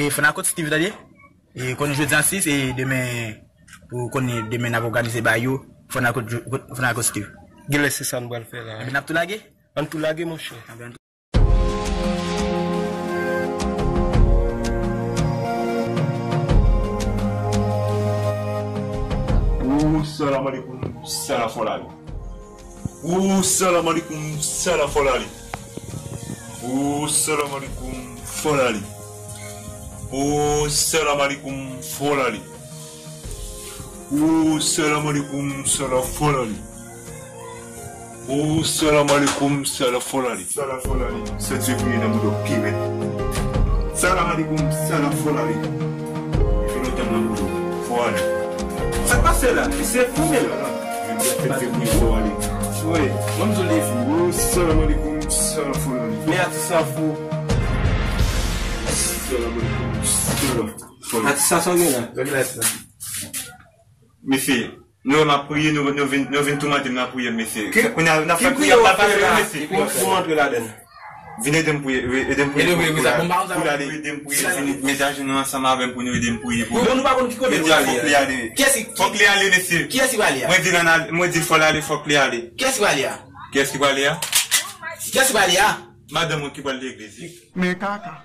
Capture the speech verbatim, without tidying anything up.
E fò n al kot Steve, tande? E konn jodi a sis, e demen, ou konn demen n ap òganize bagay yo, fò n al kot, fò n al kot Steve. Genlè se sa n pral fè la. Epi n ap tou lage? Ann tou lage, monchè. Anben, ann tou. Oh, salam alaikum, sa la fò la li. Oh, salam alaikum, sa la fò la li. Oh, salam alaikum, fò la li. Oh, salam alaikum, fò la li. Oh, salam alaikum, sa la fò la li. Oh, salam alaikum, sa la fò la li. Sa la fò la li. Sèt fevriye nan bouda w pi rèd. Salam alaikum, sa la fò la li. Fè lontan nan bouda w. Fò la li. Sa k pase la? Mesye fou menm. Sèt fevriye fò la li. Wi, mwen m di w li fou. Oh, salam alaikum, sa la fò la li. Men atis sa fou. Salam alaikum, sa la fò la li. Atis sa sa w gen la? Mesye, nou wè m ap priye, nou, nou vin, nou vin toumante m nan priyè, mesye. Ki, kounye a, n ap fè priyè, n ap fè priyè, mesye. Ki priyè w fè? Pou m antre ladann. Vin ede m priye, ede m priye pou, pou l ale, ede m priye, vin met ajenou ansanm avè m pou nou ede m priye pou li. Bon, nou pa konn ki kote pou l ale. Fòk li ale. Kiyès ki, fòk li ale, mesye. Kiyès ki prale a? Mwen di l ann ale, mwen di l fò l ale, fòk li ale. Kiyès ki prale a? Kiyès ki prale a? Kiyès ki prale a? Madanm mwen ki pral legliz. Men kaka.